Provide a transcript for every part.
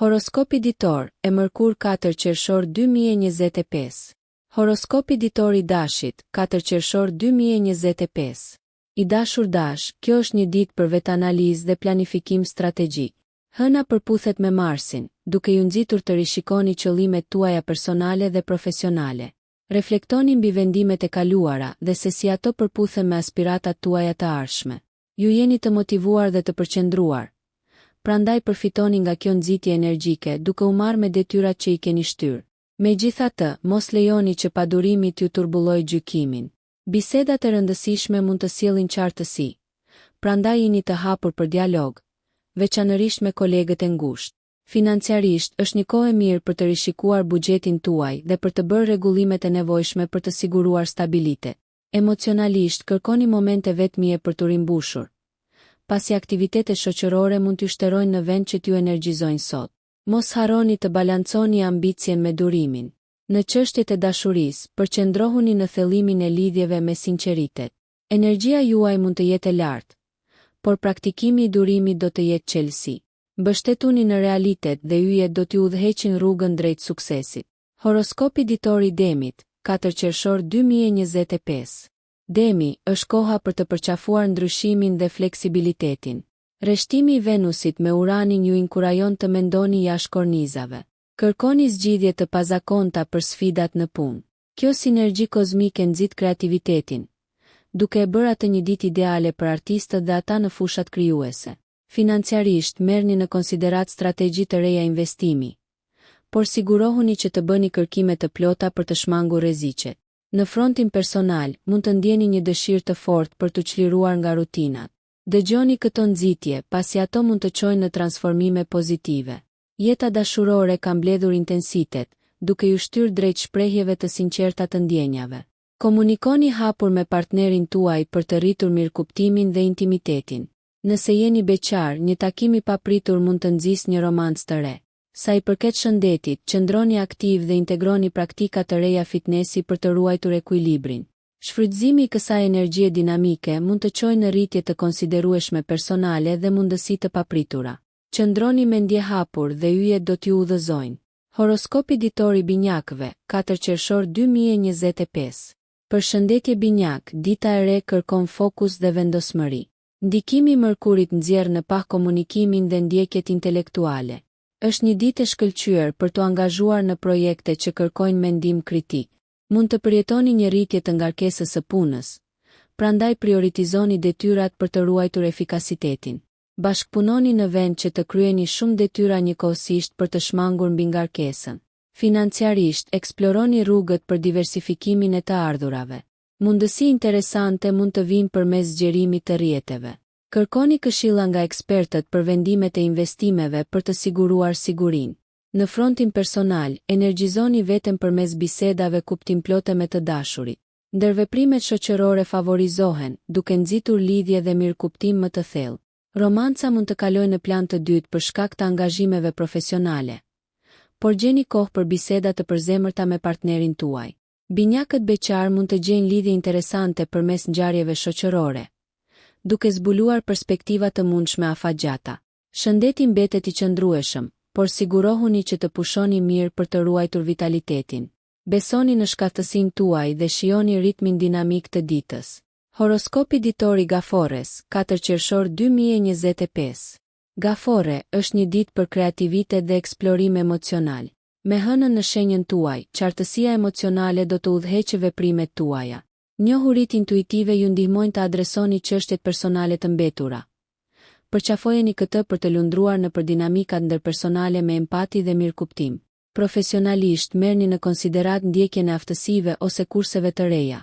Horoskopi ditor, e mërkurë 4 qershor 2025. Horoskopi ditor i Dashit, 4 qershor 2025. I dashur Dash, kjo është një ditë për vetanalizë dhe planifikim strategjik. Hëna përputhet me Marsin, duke ju nxitur të rishikoni qëllimet tuaja personale dhe profesionale. Reflektoni mbi vendimet e kaluara dhe se si ato përputhen me aspiratat tuaja të ardhshme. Ju jeni të motivuar dhe të përqendruar, prandaj përfitoni nga kjo nxitje energjike duke u marrë me detyrat që i keni shtyrë. Megjithatë, mos lejoni që padurimi t'ju turbullojë gjykimin. Bisedat e rëndësishme mund të sjellin qartësi, prandaj jini të hapur për dialog, veçanërisht me kolegët e ngushtë. Financiarisht, është një kohë e mirë për të rishikuar buxhetin tuaj dhe për të bërë rregullimet e nevojshme për të siguruar stabilitet. Emocionalisht, kërkoni momente vetmie për t'u rimbushur, pasi aktivitetet shoqërore mund t'ju shterojnë në vend që t'ju energjizojnë sot. Mos harroni të balanconi ambicien me durimin. Në çështjet e dashurisë, përqendrohuni në thellimin e lidhjeve me sinqeritet. Energjia juaj mund të jetë e lartë, por praktikimi i durimit do të jetë çelësi. Mbështetuni në realitet dhe yjet do t'ju udhëheqin rrugën drejt suksesit. Horoskopi ditor i Demit, 4 qershor 2025. Demi, është koha për të përqafuar ndryshimin dhe fleksibilitetin. Rreshtimi i Venusit me Uranin ju inkurajon të mendoni jashtë kornizave. Kërkoni zgjidhje të pazakonta për sfidat në punë. Kjo sinergji kozmike nxit kreativitetin, duke e bërë atë një ditë ideale për artistët dhe ata në fushat krijuese. Financiarisht, merrni në konsideratë strategji të reja investimi, por sigurohuni që të bëni kërkime të plota për të shmangur rreziqet. Në frontin personal, mund të ndjeni një dëshirë të fortë për t'u çliruar nga rutinat. Dëgjoni këto nxitje, pasi ato mund të çojnë në transformime pozitive. Jeta dashurore ka mbledhur intensitet, duke ju shtyrë drejt shprehjeve të sinqerta të ndjenjave. Komunikoni hapur me partnerin tuaj për të rritur mirëkuptimin dhe intimitetin. Nëse jeni beqar, një takim i papritur mund të nxisë një romancë të re. Sa i përket shëndetit, qëndroni aktiv dhe integroni praktika të reja fitnesi për të ruajtur ekuilibrin. Shfrytëzimi i kësaj energjie dinamike mund të çojë në rritje të konsiderueshme personale dhe mundësi të papritura. Qëndroni mendjehapur dhe yjet do t'ju udhëzojnë. Horoskopi ditor i Binjakëve, 4 qershor 2025. Përshëndetje Binjakë, dita e re kërkon fokus dhe vendosmëri. Ndikimi i Mërkurit nxjerr në pah komunikimin dhe ndjekjet intelektuale. Është një ditë e shkëlqyer për t'u angazhuar në projekte që kërkojnë mendim kritik. Mund të përjetoni një rritje të ngarkesës së punës, prandaj prioritizoni detyrat për të ruajtur efikasitetin. Bashkëpunoni në vend që të kryeni shumë detyra njëkohësisht për të shmangur mbingarkesën. Financiarisht, eksploroni rrugët për diversifikimin e të ardhurave. Mundësi interesante mund të vijnë përmes zgjerimit të rrjeteve. Kërkoni këshilla nga ekspertët për vendimet e investimeve për të siguruar sigurinë. Në frontin personal, energjizoni veten përmes bisedave kuptimplote me të dashurit. Ndërveprimet shoqërore favorizohen, duke nxitur lidhje dhe mirëkuptim më të thellë. Romanca mund të kalojë në plan të dytë për shkak të angazhimeve profesionale. Por gjeni kohë për biseda të përzemërta me partnerin tuaj. Binjakët beqarë mund të gjejnë lidhje interesante përmes ngjarjeve shoqërore, duke zbuluar perspektiva të mundshme afatgjata. Shëndeti mbetet i qëndrueshëm, por sigurohuni që të pushoni mirë për të ruajtur vitalitetin. Besoni në shkathtësinë tuaj dhe shijoni ritmin dinamik të ditës. Horoskopi ditor i Gaforres, 4 qershor 2025. Gaforre, është një ditë për kreativitet dhe eksplorim emocional. Me hënën në shenjën tuaj, qartësia emocionale do të udhëheqë veprimet tuaja. Njohuritë intuitive ju ndihmojnë të adresoni çështjet personale të mbetura. Përqafojeni këtë për të lundruar nëpër dinamikat ndërpersonale me empati dhe mirëkuptim. Profesionalisht, merrni në konsideratë ndjekjen e aftësive ose kurseve të reja.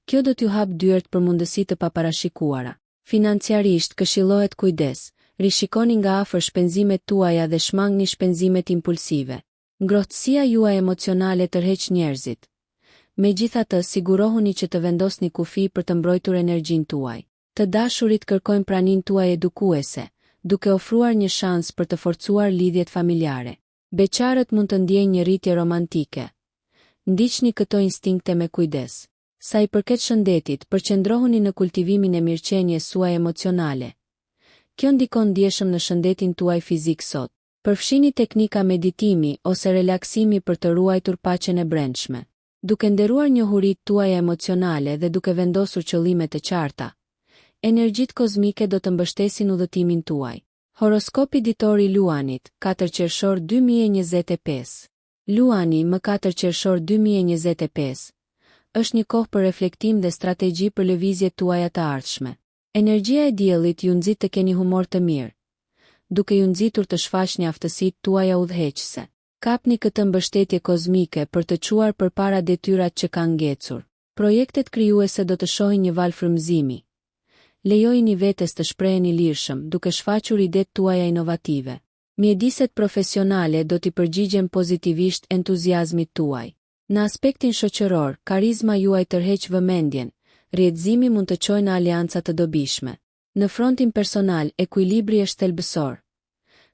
Kjo do t'ju hapë dyert për mundësi të paparashikuara. Financiarisht, këshillohet kujdes, rishikoni nga afër shpenzimet tuaja dhe shmangni shpenzimet impulsive. Ngrohtësia juaj emocionale tërheq njerëzit. Megjithatë, sigurohuni që të vendosni kufij për të mbrojtur energjinë tuaj. Të dashurit kërkojnë praninë tuaj edukuese, duke ofruar një shans për të forcuar lidhjet familjare. Beqarët mund të ndjejnë një rritje romantike. Ndiqni këto instinkte me kujdes. Sa i përket shëndetit, përqendrohuni në kultivimin e mirëqenies suaj emocionale. Kjo ndikon ndjeshëm në shëndetin tuaj fizik sot. Përfshini teknika meditimi ose relaksimi për të ruajtur paqen e brendshme. Duke nderuar njohuritë tuaja emocionale dhe duke vendosur qëllime të qarta, energjitë kozmike do të mbështesin udhëtimin tuaj. Horoskopi ditor i Luanit, katër qershor 2025. Luani, më katër qershor 2025, është një kohë për reflektim dhe strategji për lëvizjet tuaja të ardhshme. Energjia e diellit ju nxit të keni humor të mirë, duke ju nxitur të shfaqni aftësitë tuaja udhëheqëse. Kapni këtë mbështetje kozmike për të çuar përpara detyrat që kanë ngecur. Projektet krijuese do të shohin një valë frymëzimi. Lejojini vetes të shpreheni lirshëm, duke shfaqur idetë tuaja inovative. Mjediset profesionale do t'i përgjigjen pozitivisht entuziazmit tuaj. Në aspektin shoqëror, karizma juaj tërheq vëmendjen, rrjetëzimi mund të çojë në aleanca të dobishme. Në frontin personal, ekuilibri është thelbësor.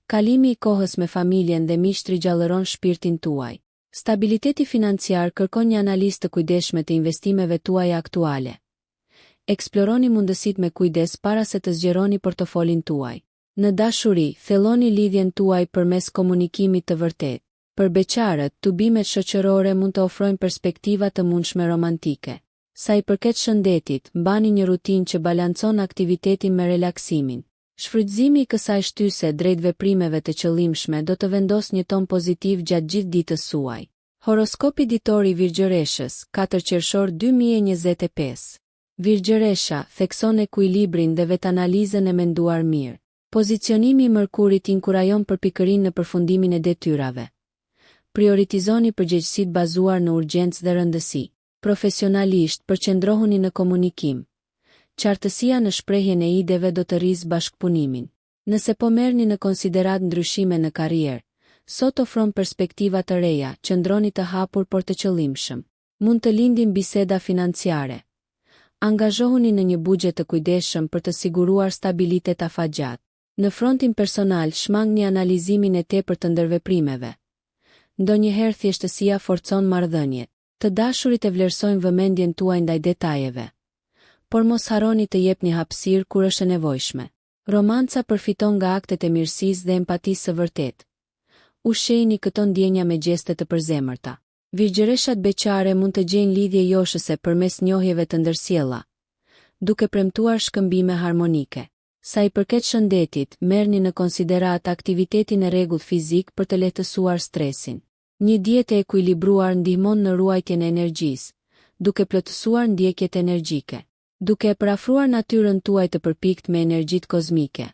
Kalimi i kohës me familjen dhe miqtë rigjallëron shpirtin tuaj. Stabiliteti financiar kërkon një analizë të kujdesshme të investimeve tuaja aktuale. Eksploroni mundësitë me kujdes para se të zgjeroni portofolin tuaj. Në dashuri, thelloni lidhjen tuaj përmes komunikimit të vërtetë. Për beqarët, tubimet shoqërore mund të ofrojnë perspektiva të mundshme romantike. Sa i përket shëndetit, mbani një rutinë që balancon aktivitetin me relaksimin. Shfrytëzimi i kësaj shtyse drejt veprimeve të qëllimshme do të vendosë një ton pozitiv gjatë gjithë ditës suaj. Horoskopi ditor i Virgjëreshës, katër qershor 2025. Virgjëresha, thekson ekuilibrin dhe vetanalizën e menduar mirë. Pozicionimi i Mërkurit inkurajon përpikërinë në përfundimin e detyrave. Prioritizoni përgjegjësitë bazuar në urgjencë dhe rëndësi. Profesionalisht, përqendrohuni në komunikim. Qartësia në shprehjen e ideve do të rrisë bashkëpunimin. Nëse po merrni në konsideratë ndryshime në karrierë, sot ofron perspektiva të reja, qëndroni të hapur por të qëllimshëm. Mund të lindin biseda financiare. Angazhohuni në një buxhet të kujdesshëm për të siguruar stabilitet afatgjatë. Në frontin personal, shmangni analizimin e tepërt të ndërveprimeve. Ndonjëherë thjeshtësia forcon marrëdhëniet. Të dashurit e vlerësojnë vëmendjen tuaj ndaj detajeve. Por mos harroni të jepni hapësirë kur është e nevojshme. Romanca përfiton nga aktet e mirësisë dhe empatisë së vërtetë. Ushqejini këto ndjenja me gjeste të përzemërta. Virgjëreshat beqare mund të gjejnë lidhje joshëse përmes njohjeve të ndërsjella, duke premtuar shkëmbime harmonike. Sa i përket shëndetit, merrni në konsideratë aktivitetin e rregullt fizik për të lehtësuar stresin. Një dietë e ekuilibruar ndihmon në ruajtjen e energjisë, duke plotësuar ndjekjet energjike. Duke e përafruar natyrën tuaj të përpiktë me energjitë kozmike,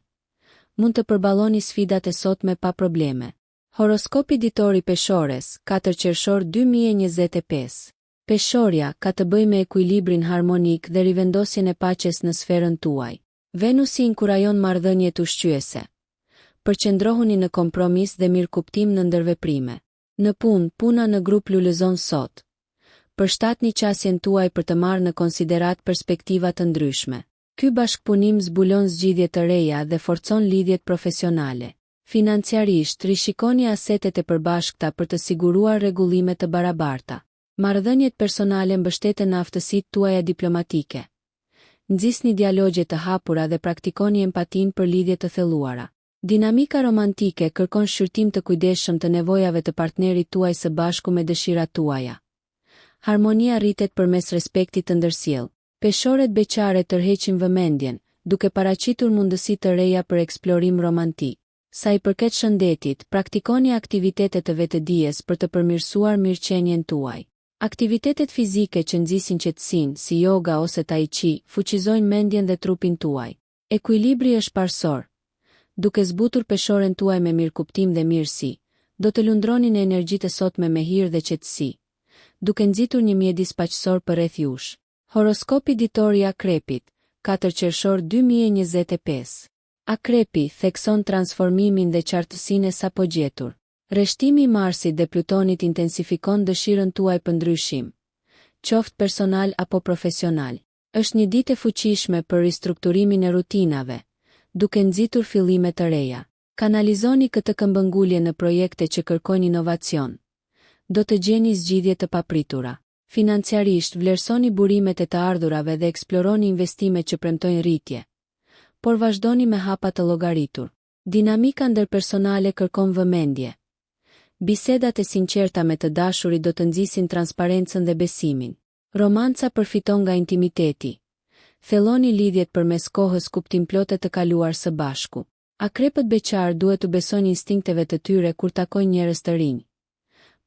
mund të përballoni sfidat e sotme pa probleme. Horoskopi ditor i Peshores, katër qershor 2025. Peshorja, ka të bëjë me ekuilibrin harmonik dhe rivendosjen e paqes në sferën tuaj. Venusi inkurajon marrëdhëniet ushqyese. Përqendrohuni në kompromis dhe mirëkuptim në ndërveprime. Në punë, puna në grup lulëzon sot. Përshtatni qasjen tuaj për të marrë në konsideratë perspektiva të ndryshme. Ky bashkëpunim zbulon zgjidhje të reja dhe forcon lidhjet profesionale. Financiarisht, rishikoni asetet e përbashkëta për të siguruar rregullime të barabarta. Marrëdhëniet personale mbështeten në aftësitë tuaja diplomatike. Nxisni dialogje të hapura dhe praktikoni empatinë për lidhje të thelluara. Dinamika romantike kërkon shqyrtim të kujdesshëm të nevojave të partnerit tuaj së bashku me dëshirat tuaja. Harmonia rritet përmes respektit të ndërsjellë. Peshoret beqare tërheqin vëmendjen, duke paraqitur mundësi të reja për eksplorim romantik. Sa i përket shëndetit, praktikoni aktivitete të vetëdijes për të përmirësuar mirëqenien tuaj. Aktivitetet fizike që nxisin qetësinë, si yoga ose tai chi, fuqizojnë mendjen dhe trupin tuaj. Ekuilibri është parësor. Duke zbutur peshoren tuaj me mirëkuptim dhe mirësi, do të lundroni në energjitë e sotme me hir dhe qetësi, duke nxitur një mjedis paqësor përreth jush. Horoskopi ditor i Akrepit, katër qershor 2025. Akrepi, thekson transformimin dhe qartësinë e sapogjetur. Rreshtimi i Marsit dhe Plutonit intensifikon dëshirën tuaj për ndryshim, qoftë personal apo profesional. Është një ditë e fuqishme për ristrukturimin e rutinave, duke nxitur fillime të reja. Kanalizoni këtë këmbëngulje në projekte që kërkojnë inovacion. Do të gjeni zgjidhje të papritura. Financiarisht, vlerësoni burimet e të ardhurave dhe eksploroni investimet që premtojnë rritje. Por vazhdoni me hapa të llogaritur. Dinamika ndërpersonale kërkon vëmendje. Bisedat e sinqerta me të dashurit do të nxisin transparencën dhe besimin. Romanca përfiton nga intimiteti. Thelloni lidhjet përmes kohës kuptimplote të kaluar së bashku. Akrepët beqarë duhet t'u besojnë instinkteve të tyre kur takojnë njerëz të rinj.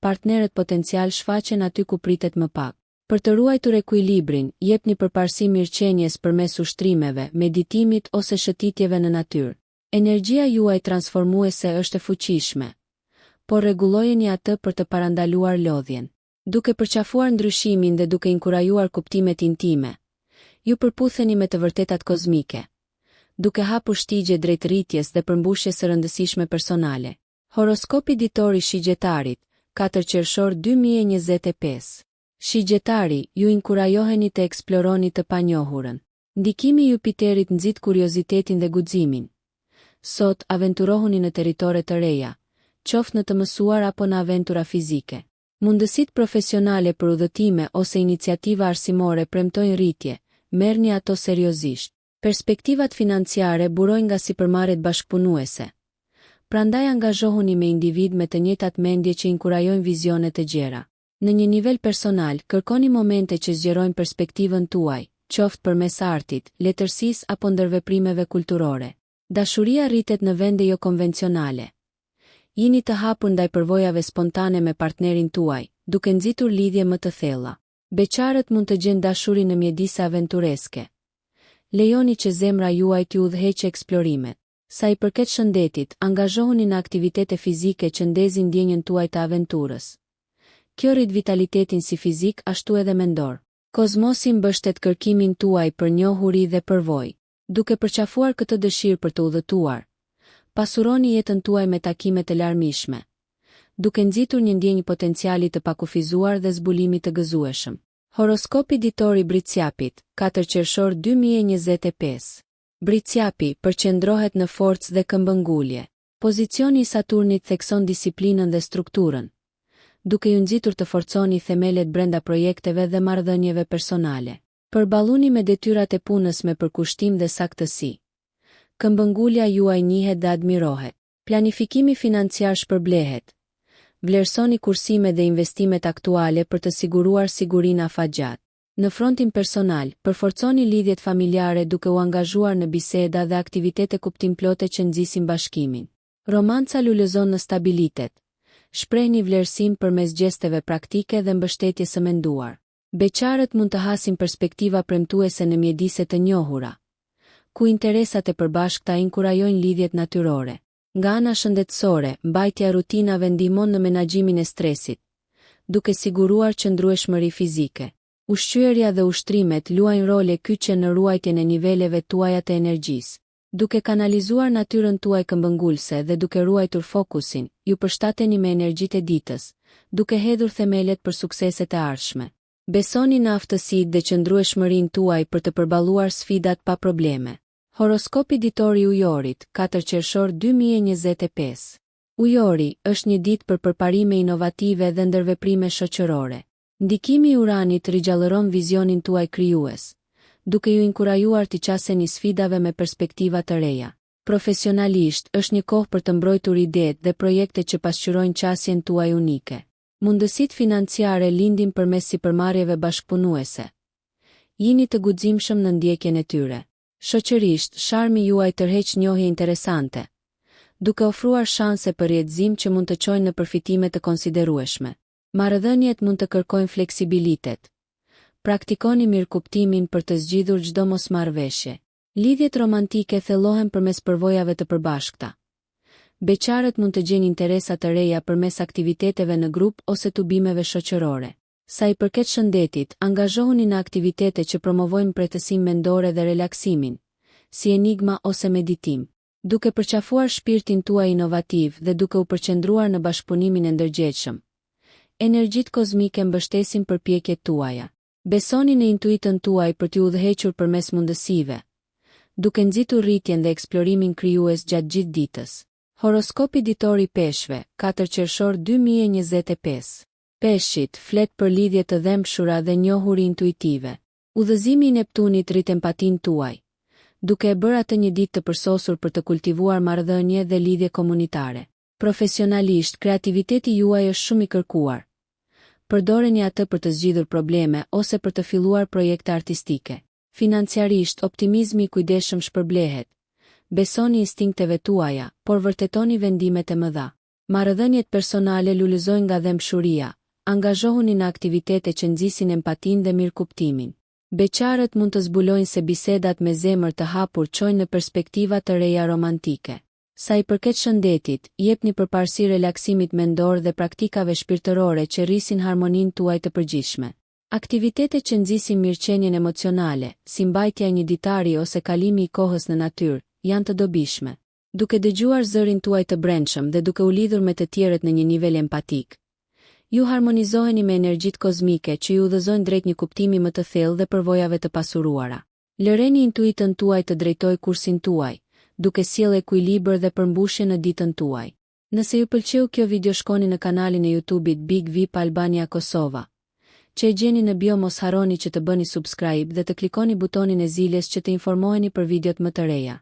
Partnerët potencialë shfaqen aty ku pritet më pak. Për të ruajtur ekuilibrin, jepni përparësi mirëqenies përmes ushtrimeve, meditimit ose shëtitjeve në natyrë. Energjia juaj transformuese është e fuqishme, por rregullojeni atë për të parandaluar lodhjen. Duke përqafuar ndryshimin dhe duke inkurajuar kuptimet intime, ju përputheni me të vërtetat kozmike, duke hapur shtigje drejt rritjes dhe përmbushjes së rëndësishme personale. Horoskopi ditor i Shigjetarit, 4 qershor 2025. Shigjetari, ju inkurajoheni të eksploroni të panjohurën. Ndikimi i Jupiterit nxit kuriozitetin dhe guximin. Sot, aventurohuni në territore të reja, qoftë në të mësuar apo në aventura fizike. Mundësitë profesionale për udhëtime ose iniciativa arsimore premtojnë rritje, merrni ato seriozisht. Perspektivat financiare burojnë nga sipërmarrjet bashkëpunuese. Prandaj angazhohuni me individë me të njëjtat mendje që inkurajojnë vizione të gjera. Në një nivel personal, kërkoni momente që zgjerojnë perspektivën tuaj, qoftë përmes artit, letërsisë apo ndërveprimeve kulturore. Dashuria rritet në vende jokonvencionale. Jini të hapur ndaj përvojave spontane me partnerin tuaj, duke nxitur lidhje më të thella. Beqarët mund të gjejnë dashuri në mjedise aventureske. Lejoni që zemra juaj t'ju udhëheqë eksplorimet. Sa i përket shëndetit, angazhohuni në aktivitete fizike që ndezin ndjenjën tuaj të aventurës. Kjo rrit vitalitetin si fizik ashtu edhe mendor. Kozmosi mbështet kërkimin tuaj për njohuri dhe përvojë. Duke përqafuar këtë dëshirë për të udhëtuar, pasuroni jetën tuaj me takime të larmishme, duke nxitur një ndjenjë potenciali të pakufizuar dhe zbulimi të gëzueshëm. Horoskopi ditor i Bricjapit, 4 qershor 2025. Bricjapi, përqendrohet në forcë dhe këmbëngulje. Pozicioni i Saturnit thekson disiplinën dhe strukturën, duke ju nxitur të forconi themelet brenda projekteve dhe marrëdhënieve personale. Përballuni me detyrat e punës me përkushtim dhe saktësi. Këmbëngulja juaj njihet dhe admirohet. Planifikimi financiar shpërblehet. Vlerësoni kursimet dhe investimet aktuale për të siguruar sigurinë afatgjatë. Në frontin personal, përforconi lidhjet familjare duke u angazhuar në biseda dhe aktivitete kuptimplote që nxisin bashkimin. Romanca lulëzon në stabilitet. Shprehni vlerësim përmes gjesteve praktike dhe mbështetjes së menduar. Beqarët mund të hasin perspektiva premtuese në mjedise të njohura, ku interesat e përbashkëta inkurajojnë lidhjet natyrore. Nga ana shëndetësore, mbajtja e rutinave ndihmon në menaxhimin e stresit, duke siguruar qëndrueshmëri fizike. Ushqyerja dhe ushtrimet luajnë role kyçe në ruajtjen e niveleve tuaja të energjisë. Duke kanalizuar natyrën tuaj këmbëngulëse dhe duke ruajtur fokusin, ju përshtateni me energjitë e ditës, duke hedhur themelet për sukseset e ardhshme. Besoni në aftësitë dhe qëndrueshmërinë tuaj për të përballuar sfidat pa probleme. Horoskopi ditor i Ujorit, 4 qershor 2025. Ujori, është një ditë për përparime inovative dhe ndërveprime shoqërore. Ndikimi i Uranit rigjallëron vizionin tuaj krijues, duke ju inkurajuar t'i qaseni sfidave me perspektiva të reja. Profesionalisht, është një kohë për të mbrojtur idetë dhe projektet që pasqyrojnë qasjen tuaj unike. Mundësitë financiare lindin përmes sipërmarrjeve bashkëpunuese. Jini të guximshëm në ndjekjen e tyre. Shoqërisht, sharmi juaj tërheq njohje interesante, duke ofruar shanse për rrjetëzim që mund të çojnë në përfitime të konsiderueshme. Marrëdhëniet mund të kërkojnë fleksibilitet. Praktikoni mirëkuptimin për të zgjidhur çdo mosmarrëveshje. Lidhjet romantike thellohen përmes përvojave të përbashkëta. Beqarët mund të gjejnë interesa të reja përmes aktiviteteve në grup ose tubimeve shoqërore. Sa i përket shëndetit, angazhohuni në aktivitete që promovojnë mprehtësinë mendore dhe relaksimin, si enigma ose meditim. Duke përqafuar shpirtin tuaj inovativ dhe duke u përqendruar në bashkëpunimin e ndërgjegjshëm. Energjitë kozmike mbështesin përpjekjet tuaja. Besoni në intuitën tuaj për t'ju udhëhequr përmes mundësive, duke nxitur rritjen dhe eksplorimin krijues gjatë gjithë ditës. Horoskopi ditor i Peshqve, 4 qershor 2025. Peshqit, flet për lidhje të dhembshura dhe njohuri intuitive. Udhëzimi i Neptunit rrit empatinë tuaj, duke e bërë atë një ditë të përsosur për të kultivuar marrëdhënie dhe lidhje komunitare. Profesionalisht, kreativiteti juaj është shumë i kërkuar. Përdoreni atë për të zgjidhur probleme ose për të filluar projekte artistike. Financiarisht, optimizmi i kujdesshëm shpërblehet. Besoni instinkteve tuaja, por vërtetoni vendimet e mëdha. Marrëdhëniet personale lulëzojnë nga dhembshuria, angazhohuni në aktivitete që nxisin empatinë dhe mirëkuptimin. Beqarët mund të zbulojnë se bisedat me zemër të hapur çojnë në perspektiva të reja romantike. Sa i përket shëndetit, jepni përparësi relaksimit mendor dhe praktikave shpirtërore që rrisin harmoninë tuaj të përgjithshme. Aktivitetet që nxisin mirëqenien emocionale, si mbajtja e një ditari ose kalimi i kohës në natyrë, janë të dobishme. Duke dëgjuar zërin tuaj të brendshëm dhe duke u lidhur me të tjerët në një nivel empatik, ju harmonizoheni me energjitë kozmike që ju udhëzojnë drejt një kuptimi më të thellë dhe përvojave të pasuruara. Lëreni intuitën tuaj të drejtojë kursin tuaj, duke sjellë ekuilibër dhe përmbushje në ditën tuaj. Nëse ju pëlqeu kjo video shkoni në kanalin e YouTube-it Big Vip Albania Kosova, që e gjeni në bio mos harroni që të bëni subscribe dhe të klikoni butonin e ziles që të informoheni për videot më të reja.